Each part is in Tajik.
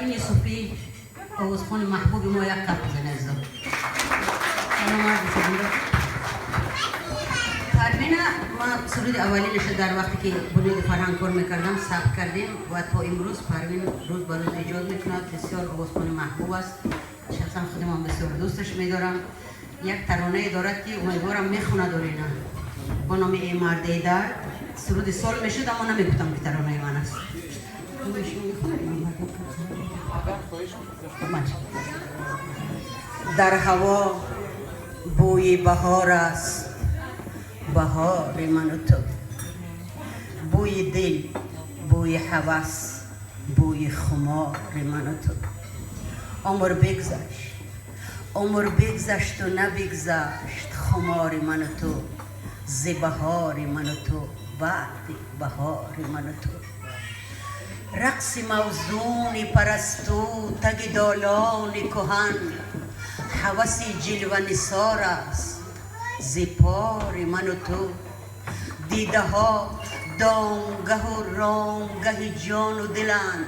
Парвини Суфӣ, овозхони маҳбуби мо, як каф бизанед, азизон. Саломат бошед. Парвина ма суруди аввалинашро дар вақте ки Бунёди фарҳанг кор мекардам сабт кардем ва то имрӯз Парвин рӯз ба рӯз эҷод мекунад. Бисёр овозхони маҳбуб аст. Шахсан худам бисёр дӯсташ медорам. Як таронае дорад, ки умедворам мехонад орина, бо номи «Эй мард, эй дард». Суруди сол мешуд, аммо намегуфтам, ки таронаи ман аст. Дар ҳаво бӯи баҳор аст, баҳори ману ту, бӯи дил, бӯи ҳавас, бӯи хумори ману ту. Умр бигзашт, умр бигзашту набигзашт хумори ману ту зи баҳори ману ту, баъди баҳори ману ту. Рақси мавзуни парасту таги долони кӯҳан ҳаваси ҷилванисор аст зи пори ману ту. Дидаҳо домгаҳу ромгаҳи ҷону диланд,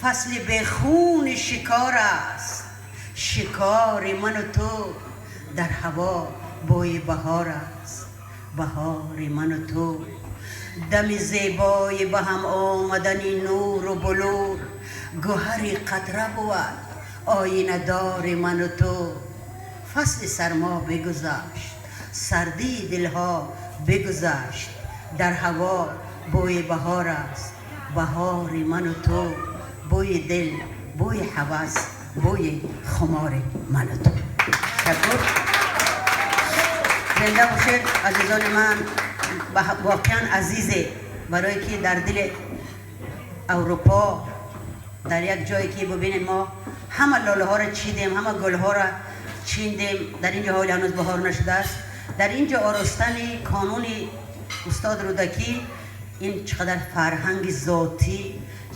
фасли бехуни шикор аст шикори ману ту. Дар ҳаво бӯи баҳор аст, баҳори ману ту. Дами зебои ба ҳам омадани нуру булур гӯҳари қатра бувад оинадори ману ту. Фасли сармо бигузашт, сардии дилҳо бигузашт, дар ҳаво бӯи баҳор аст, баҳори ману ту. Бӯи дил, бӯи ҳавас, бӯи хумори ману ту. Ташаккур, зинда бошед, азизони ман. Воқеан азизе, барое ки дар дили Аврупо, дар як ҷое ки бубинед, мо ҳама лолаҳоро чидем, ҳама гулҳоро чиндем, дар ин ҷо ҳоли ҳанӯз баҳор нашудааст. Дар ин ҷо оростани канони устод Рӯдакӣ, ин чӣ қадар фарҳанги зотӣ,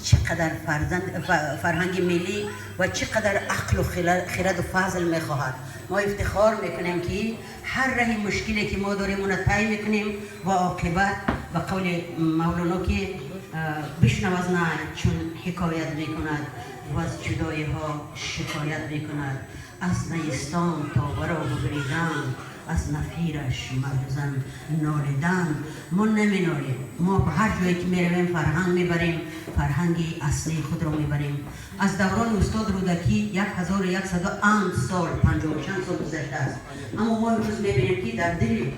чӣ қадар фарҳанги миллӣ ва чӣ қадар ақлу хираду фазл мехоҳад. Мо ифтихор мекунем, ки ҳар раҳи мушкиле ки мо дорем, онро тай мекунем ва оқибат ба қавли Мавлоно, ки бишнав аз най, чун ҳикоят мекунад ва аз ҷудоиҳо шикоят мекунад. Аз найистон то баро буридан, аз нафираш марду зан нолидан. Мо наменолем, мо ба ҳар ҷое ки меравем, фарҳанг мебарем, фарҳанги аслии худро мебарем. Аз даврони устод Рӯдакӣ 1100 анд сол, панҷоҳу чанд сол гузаштааст, аммо мо имрӯз мебинем, ки дар дили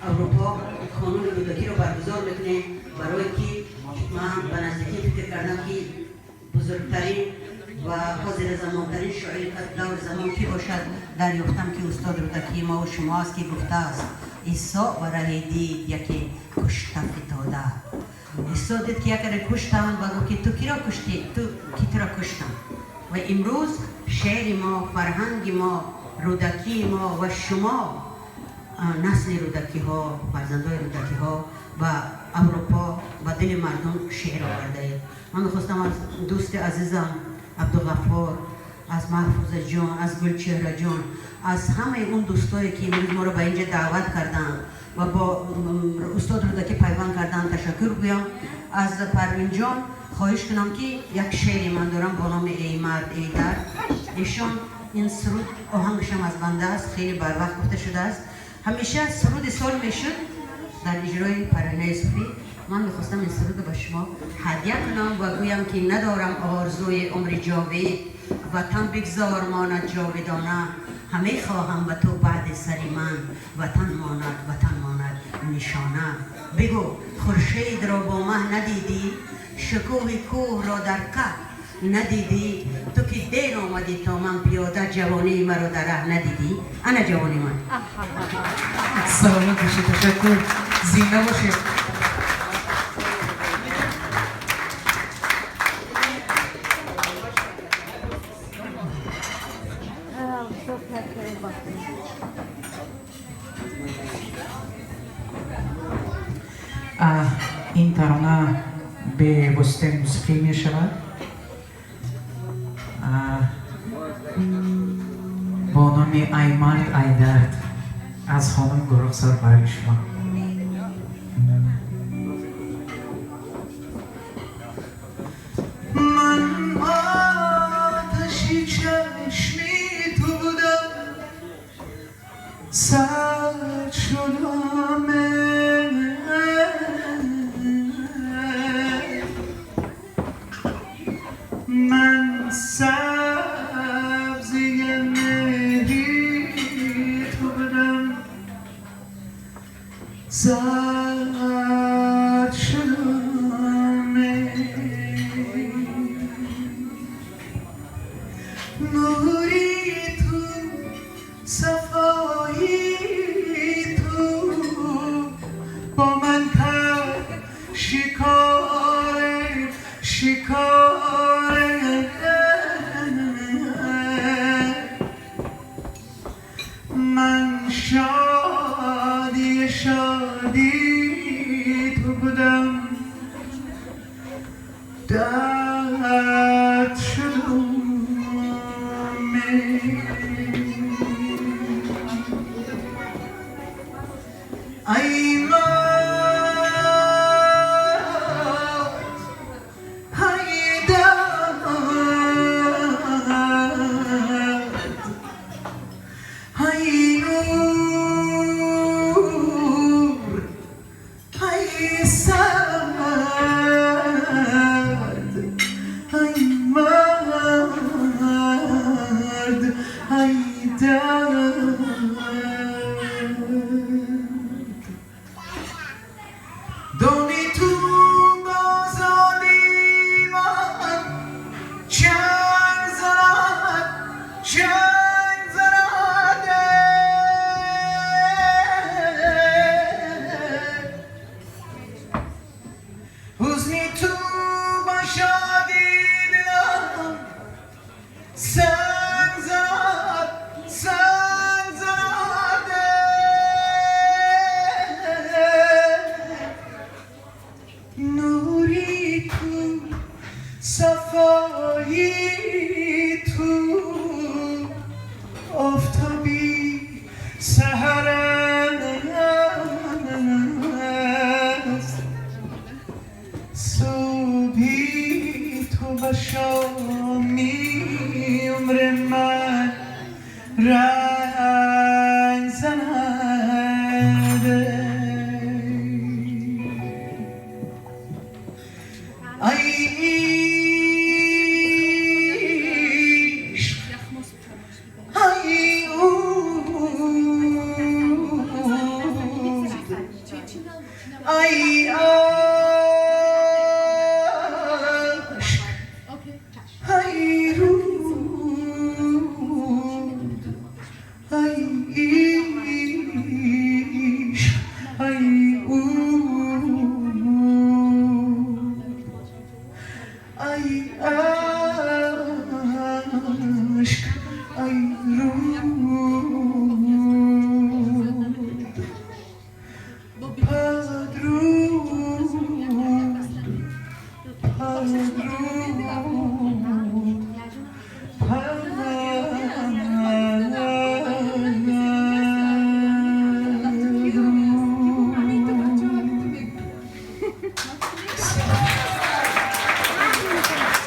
Аврупо канони Рӯдакиро баргузор мекунем, барое ки ман ба наздикӣ фикр кардам, ки бузургтарин ва ҳозиразамонтарин шоири даври замон кӣ бошад. Дарёфтам, ки устод Рӯдакии мову шумо аст, ки гуфтааст: «Исо ба раҳе дид яке кушта фитода». Исо дид, ки якеро куштанд, ва гуфт, ки ту киро куштӣ, ту ки туро куштам. Ва имрӯз шеъри мо, фарҳанги мо, Рӯдакии мо ва шумо, насли рӯдакиҳо, фарзандои рӯдакиҳо, ба Аврупо, ба дили мардум шеър овардаед. Ман мехостам аз дӯсти азизам Абдуғаффор, аз Маҳфузаҷон, аз Гулчеҳраҷон, аз ҳамаи он дӯстое, ки имрӯз моро ба инҷа даъват карданд ва бо устод Рӯдакӣ пайванд карданд, ташаккур гӯям. Аз Парвинҷон хоҳиш кунам, ки як шеъри ман дорам бо номи «Эй мард, эй дард». Эшон ин суруд оҳангашам аз банда аст, хеле барвақт гуфта шудааст. Ҳамеша суруди сол мешуд дар иҷрои Парвинаи Суфӣ. Ман мехостам ин сурудро ба шумо ҳадя кунам ва гӯям, ки надорам орзуи умри ҷовид, ватан бигзор монад ҷовидона. Ҳаме хоҳам ба ту баъди сари ман ватан монад, ватан монад нишона. Бигӯ, хуршедро бо маҳ надидӣ, шукӯҳи кӯҳро дар каҳ надидӣ, ту ки дер омадӣ то ман пиёда, ҷавонии маро дар раҳ надидӣ. Ана ҷавони ман. Саломат бошед, ташаккур, зинда бошед. Ин тарона бевоситаи мусиқӣ мешавад бо номи «Ай мард, ай дард» аз хонум Гулрухсор барои шумо. Ман Шикор, шикор. Ман шодӣ, шодии ту будам, дард шудам. Ай мард, ай дард, ай нур, ай сард, ай мард, ай дард. Дони ту бозоди ман чанг занад, чанг занад. Ҳузни ту ба шодии дилам санг занад, санг занад. Нури ту, сафои ту, офтоби саҳар аст. Субҳи ту ба шоми